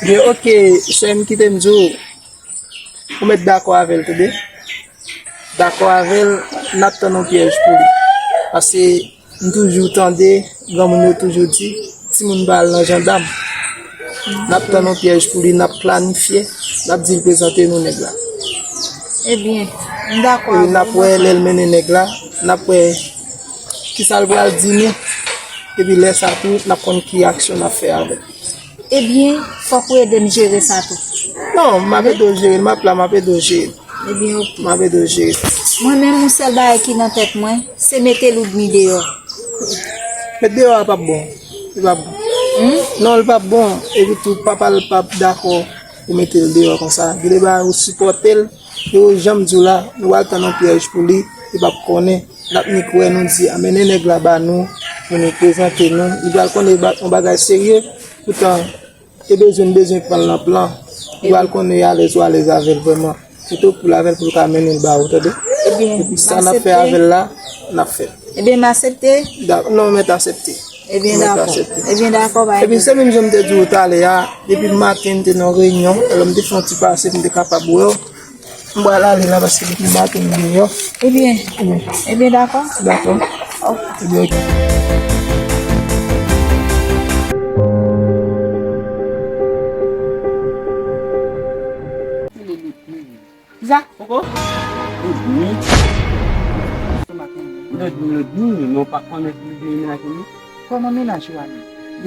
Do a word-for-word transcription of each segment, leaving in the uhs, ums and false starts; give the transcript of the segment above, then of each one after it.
Ebyen, oke, sè m, kite m di w, ou mèt dakò avè l, tande. Dakò avè l, n ap tann yon pyèj pou li. Paske m toujou tande, granmoun yo toujou di, timoun pa al nan jandam. N ap tann yon pyèj pou li, n ap planifye, n ap di l prezante nou nèg la. Ebyen, m dakò avè w. Epi n ap wè lè l mennen nèg la, n ap wè kisa l pral di nou. Epi lè sa tou, n ap konn ki aksyon n ap fè avè l. Ebyen, fòk ou ede m jere sa tou. Non, m ap ede w jere l, m ap la, m ap ede w jere l. Ebyen, oke. M ap ede w jere l. Mwen menm, yon sèl bagay ki nan tèt mwen, se mete Loudmy deyò. Mete deyò a p ap bon. Li p ap bon. Hmm? Non, li p ap bon. Epi tou, papa l p ap dakò pou mete l deyò konsa. Gen de bagay ou sipòte l, e yo janm di w la, nou pral tann yon pyèj pou li, li p ap konnen. L ap nik wè nou di, a mennen nèg la ba nou, pou nou prezante nou. Li pral konnen ba-, yon bagay serye, poutan, e bezwen, bezwen pran l nan plan. Li pral konnen alèz ou alèz avè l vrèman. Se tou pou l avè l pou l ka mennen l ba ou, tande? Ebyen, epi sa n ap fè avè l la, n ap fè l. Ebyen, m aksepte. Da-, non, ou mèt aksepte. Ebyen, dakò. Ou mèt aksepte. Ebyen, dakò, pa. Epi se menm jan m te di w talè a, depi maten m te nan reyinyon, alò m te fè yon ti pase pou m te kapab wè w. M pral ale la paske depi maten m deyò. Ebyen, ebyen, dakò. Dakò. Oke. Ebyen, oke. Kisa? Poko? Loudmy. Loudmy, Loudmy, men w pa konnen si Loudmy menaj ou li? Kòman menaj ou a li?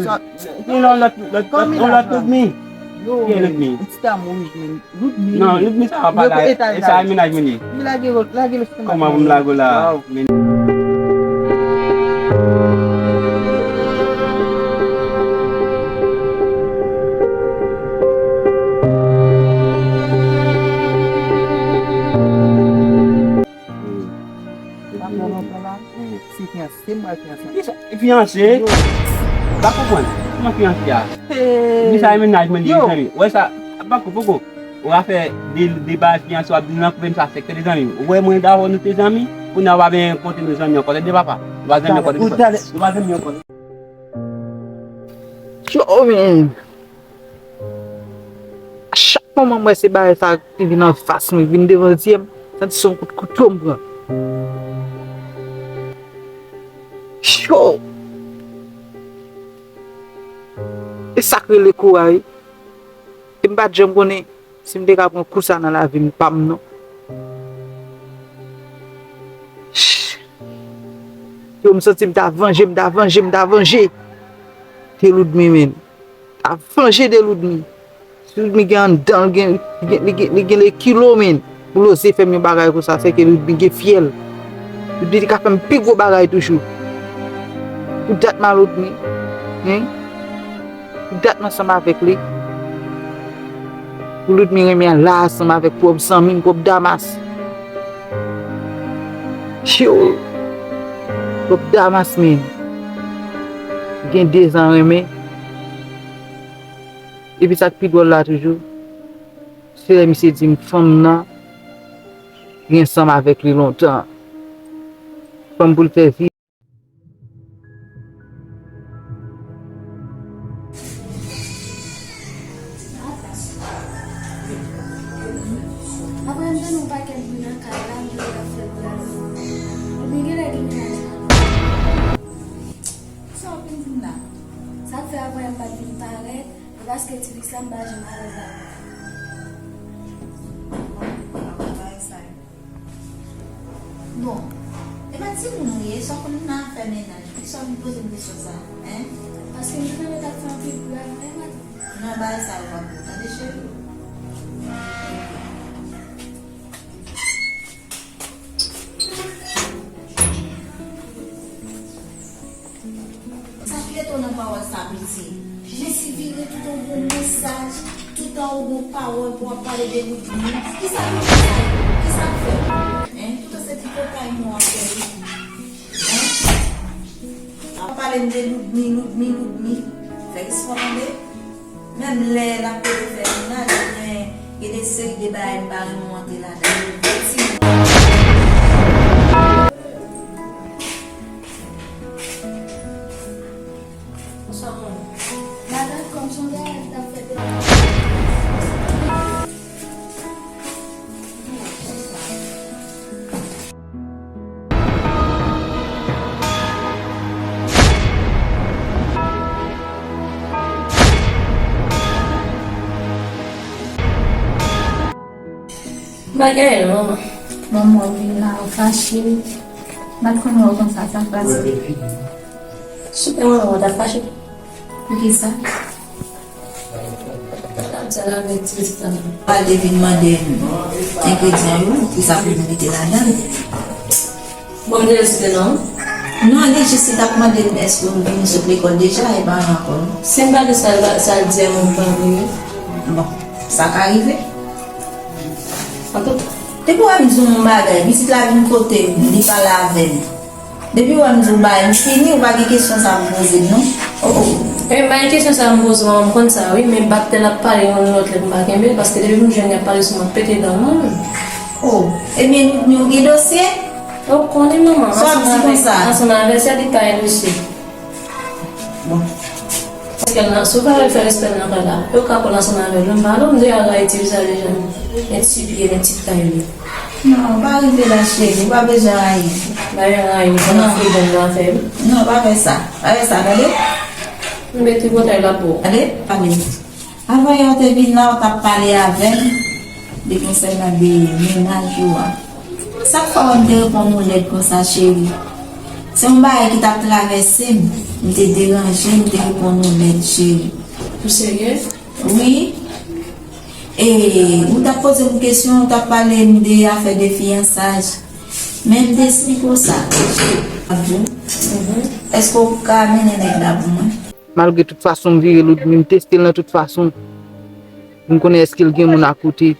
Sa, gen yon lòt, lòt, lòt, yon lòt Loudmy. Yo, ki Loudmy? Yon ti dam wouj, men Loudmy. Non, Loudmy sa pa la. E sa e menaj mwen li. Li lage, lage l. Kòman pou m lage w la? Waw. Men Sa fè lontan la, se fiyanse m pral fiyanse. Ki sa? Fiyanse? Yo. M pa konprann. Kòman fiyanse a? Hey. Di sa e menaj mwen li, yo, mezanmi. Wè sa, pa ko, poko. Ou a fè de, de bagay fiyanse, w ap di nan koupe m sa sèk, mezanmi. Ou wè mwen davò nou te zanmi, kounye a w pa vin kontre nou zanmi ankò. Tande papa, nou pa zanmi ankò, tande papa. Nou pa zanmi ankò. Yo, men. A chak moman m wè se bagay sa ki vin anfas mwen, vin devan zye m, santi se yon kout kouto m pran. Cho! E sa k rele kouraj. E m pa t janm konnen si m te ka pran kou sa nan lavi m pa m non. Yo, m santi m ta vanje, m ta vanje, m ta vanje. Te Loudmi, men. Ta vanje de Loudmi. Si Loudmi gen anndan l, gen, li gen, li gen, li gen le kilo, men, pou l oze fè m yon bagay konsa, sèke Loudmi gen fyèl. Loudmi ka fè m pi gwo bagay toujou. Pou dat m a Loudmi, hein? Pou dat m ansanm avèk li. Pou Loudmi renmen la ansanm avèk pwòp zanmi m, pwòp Damas. Tyo! Pwòp Damas, men. Gen de zan renmen. Epi sa k pi dwòl la toujou, se lè misye di m fanm nan, li ansanm avèk li lontan. Fanm pou l fè vi. Apre m tande yon pakèt bri nan kay la, m tande y ap fè bri a. Epi genlè gen menaj la. Sa w vin di m la? Sa k fè apre m pa t vin parèt, e paske ti Vix la m pa janm alèz avè l. Bon, bagay sa yo. Bon, e pa timoun ou ye, sa w konn nan afè menaj, poukisa w vin poze m kesyon sa a, en? Paske m te tande t ap fè anpil bri avè l maten. Non, bagay sa yo p ap bon, tande cheri. Sa ki etonan pawòl sa, piti. Jezi vire tout yon gwo mesaj, tout an yon gwo pawòl pou w ap pale de Loudmi. Kisa Loudmi sa ye? Kisa l fè? Hein? Tout an se tripotay nou ap fè wi. Hein? Ap pale m de Loudmi, Loudmi, Loudmi. Fè respè tande. Menm lè l ap pote fè mennaj, men gen de seri de bagay m pa renmen w antre ladan l. Ti Bonswa, mon. Madanm, kòm se yon bagay ki t ap fèt depi Bagay non, manman. Manman w vin la, w fache. M pa t konn wè w konsa, sa k pase? Si w te renmen mwen, w t ap fache. Poukisa? Sa l ap di a la vè ti pitit la. Pral te vin mande m engredyan yo, pou sa pou nou mete ladan l. Bon, m te resite non. Non, li jis li t ap mande m èske w vin sot lekòl deja, e pa ankò. Si m pa di sa, sa l di a mwen, m pa vini. Bon, sa ka rive. Antouka, depi w wè m di w yon bagay, pitit la vin kote m, li pale avè m. Depi w wè m di w bagay, m fini, ou pa gen kesyon sa pou poze m, non. Oh, oh. E m pa gen kesyon sa pou poze w, manman, m konn sa, wi, men bat tè l ap pale yon lòt lè m pa kenbe l, paske depi m jwenn li ap pale sou mwen, m pete dan, non. Oh, ebyen, nou, nou gen dosye? Ou konnen, manman, sa w ap di konsa? Ansanm avè sa, li pa gen dosye. Bon. Paske nan, si w pa vle fè respè nan kay la, yo ka pran ansanm avè l, m pa lòm de al Ayiti, wi, sa deja. Men ti pye, men ti kay li. Non, pa rive la, cheri, ou pa bezwen anyen. Pa gen anyen, ou konn freedom nan fè, wi. Non, pa fè sa. Pa fè sa, tande? M mete pòtay la pou ou. Tande? Pale. Avan yè w te vin la, w t ap pale avè m de konsènan de mennaj ou a. Sa k fè w m te reponn ou lèd konsa, cheri? Se yon bagay ki t ap travèse m. M te deranje, m te reponn ou lèd, cheri. Ou serye? Wi. E ou t ap poze m kesyon, ou t ap pale m de afè de fiyansaj. Men m te esplike w sa. Ap di w, èske w ka mennen nèg la pou mwen? Malgre tout fason m vire Ludmy, m teste l nan tout fason pou m konnen èske l gen moun akote.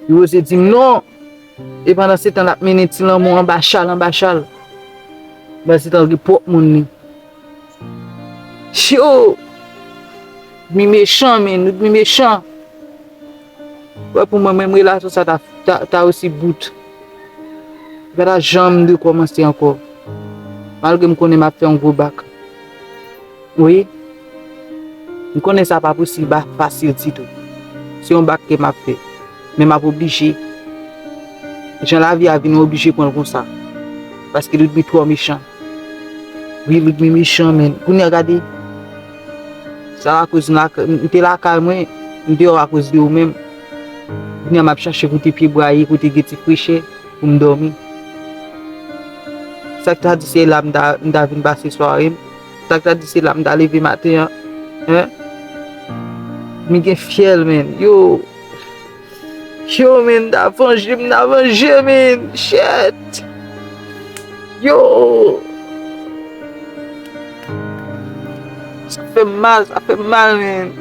Li oze di m non. E pandan se tan, l ap mennen ti lanmou anba chal, anba chal. Pandan se tan, l gen pwòp moun li. Yo! Ludmy mechan, men, Ludmy mechan. Wè, pou mwen menm, relasyon sa ta, ta, ta osi bout. Li pa ta janm rekòmanse ankò. Malgre m konnen m ap fè yon gwo bak. Wi. M konnen sa pa posib, pa fasil ditou. Se yon bak ke m ap fè. Men m ap oblije. Jan lavi a vin, ou oblije pran l konsa. Paske Ludmy twò mechan. Wi, Ludmy mechan, men. Kounye a gade. Sa akoz m lak-, m te lakay mwen, m deyò akoz de ou menm. Kounye a m ap chache kote pye bwa ye, kote gen ti frechè pou m dòmi. Sa k ta di se la m ta, m ta vin pase sware m? Sa k ta di se la m ta leve maten an? Hein? Mi gen fyèl, men. Yo! Yo, men, m ta vanje, m ta vanje, men. Shit! Yo! Sa fè m mal, sa fè m mal, men.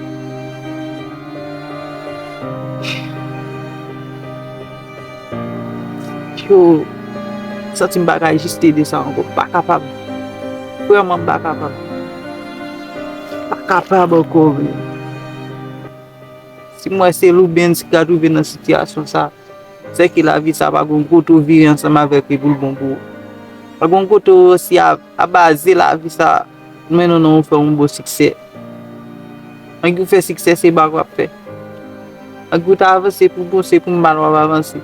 Yo, m santi m pa ka egziste de sa ankò. M pa kapab. Vrèman, m pa kapab. M pa kapab ankò, men. Si m wè se Loubens ki ka twouve nan sitiyasyon sa, sèke lavi sa pa gon kote w vire ansanm avèk li pou l bon pou ou. Pa gon kote w resi a, a baze lavi sa, mennen w nan yon fè yon bon siksè. Angi w fè siksè, se bak w ap fè. Angi w ta avanse pou bon, se pou mal w ap avanse.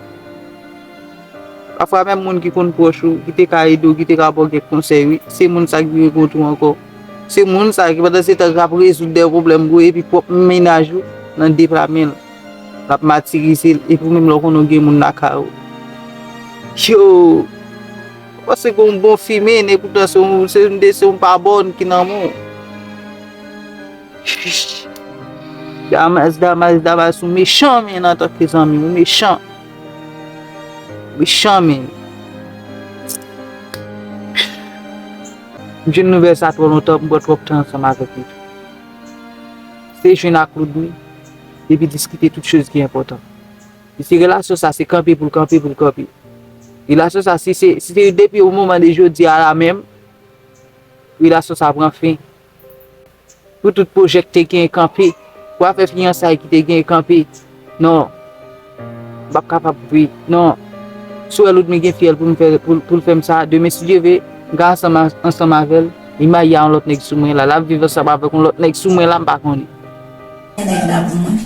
Pafwa menm moun ki konn pwòch ou, ki te ka ede w, ki te ka ba w kèk konsèy, wi, se moun sa ki vire kont ou ankò. Se moun sa ki pandan se tan k ap rezoud de pwoblèm pou ou, epi pwòp mennaj ou nan de pla men l. L ap matirize l, epi ou menm lè w konnen w gen moun lakay ou. Yo! Ou panse ke w bon fi, men epoutan se yon, se yon, se yon pa bòn ki nan men w. Damas, Damas, Damas, ou mechan, men, antanke zanmi, ou mechan. Mechan, men. M jwenn nouvèl sa twò lontan, m pran twòp tan ansanm avèk li. Se jwenn ak Loudmi, epi diskite tout choz ki enpòtan. E se relasyon sa, se kanpe pou l kanpe, pou l kanpe. Relasyon sa, si se, si se depi o moman de jodi a la menm, relasyon sa pran fen. Pou tout pwojè ki te gen kanpe, pou afè fiyansay ki te gen kanpe, non, m p ap kapab vre, non. Si w wè Loudmi gen fyèl pou m fè, pou, pou l fè m sa, demen si Dye vle, m ka ansanm, ansanm avè l, li marye a yon lòt nèg sou mwen la, l ap viv ansanm avèk yon lòt nèg sou mwen la, m pa konnen. Nèg la pou mwen.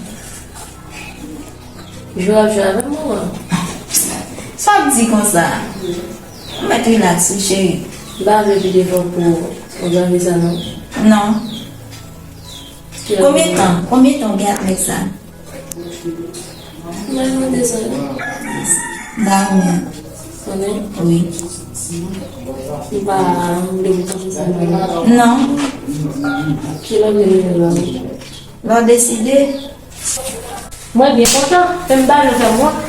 Jwe ap jwe avè m, manman. Sa w ap di konsa? Ou mèt rilaks, wi, cheri. M pa vle pi devan pou w gade sa, non. Non. Konbyen tan? Konbyen tan w gen ak nèg sa? Mwen mande sa yo. Damien. Konnen? Wi. M pa vle m konn sa yo. Non. Ki lè w vle m vin la? Lè w deside. Mwen byen kontan. Fè m ba nou fè m wont.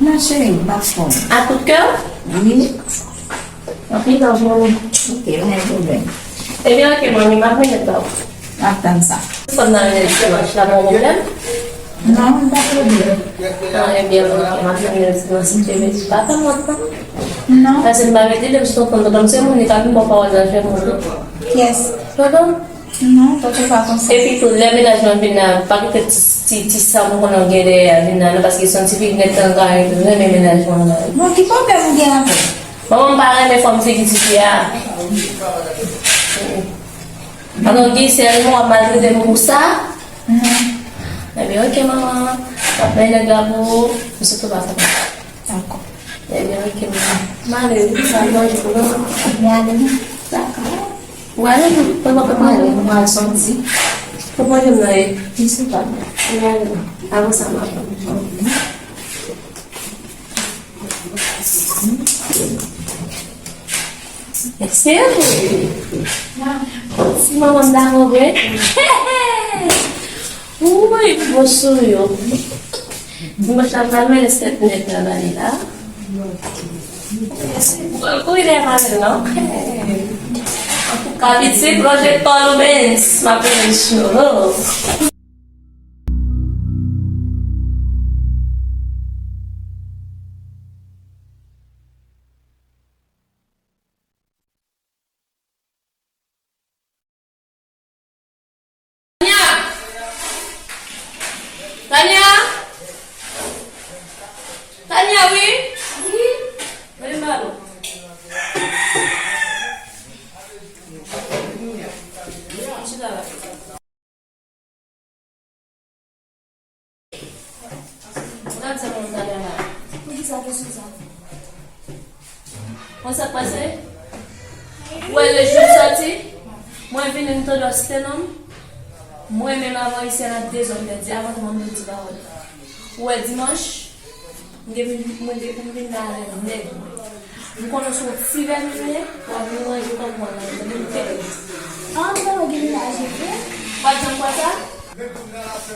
Non, cheri, m pa fè w. A tout kè w? Wi. Anpil love, manmi. Ok, pa gen pwoblèm. Ebyen, ok, manmi, m ap mennen ba w. M ap tann sa. Fò n al mennen dimanch la, pa gen pwoblèm? Non, pa pwoblèm. Ah, ebyen, ok, m ap mennen dimanch, ok, men pa tann mwen, non. Non. Paske m pa mete lè m sou tonton, tonton, se moun li ka vin ba w pawòl nan fè moun, non. Kiyès? Tonton. Non, tonton pa konsa. Epi tou, lè mennaj mwen vin la, pa kite ti, ti, ti sa mwen konnen w gen dèyè a vin la, non, paske se yon ti fi nèt angaje, tou renmen mennaj mwen la. Bon, ki pwoblèm ou gen avè l? Manman, m pa renmen fòm figi ti fi a. Alò, Gisèl, mwen w ap maltrete m pou sa? Non. Ebyen, ok, manman. W ap bay nèg la pou ou. M sou tou pa fè. Dakò. Ebyen, ok, manman. M ale wi, m al manje pou nou. Ebyen, ale non. Dakò. Ou ale non? Mwen pa pè manje. Mwen al sòti. Kot manje m nan ye? M sou pa. Mwen ale non. Avan sa, m ap. Espere. Si manman m dakò vre. Wouy, bon sou yo. Dimanch la pral mennen sèt nèg la ba li la. Ou pral kouri dèyè maten non. Antouka pitit, lonje kò nou, Benz, m ap mennen cho. Tania! Tania! Tania, wi! Wi! Mwen ba nou. Chita la. Ou ka di sa pou mwen talè la. Poukisa kesyon sa? Konn sa k pase? Ou wè lejou m sòti, mwen vini m tande w se te nonm. Mwen menm avan isi a nan dezòd mèdi avan mwen menm di pawòl. Ou wè dimanch, Mwen gen, mwen gen pou m vin la avèk nèg mwen. M konnen se yon ti vèmin ou ye, w ap vin manje kòb mwen nan men m, tande? Ah, m genlè gen mennaj vre? W ap janm kwè sa?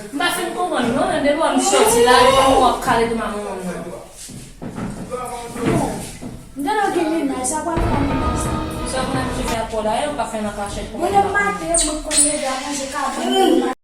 M pa fin konprann non, men depi w ap sòti la, depi w ap kale dou manman m nan. Bon, m genlè gen mennaj, sa pral fè mennaj sa. Sa konn abitye fè ak kò la, e w pa fè nan kachèt pou mwen. Mwen lè m maten, mwen konn leve al manje kabann.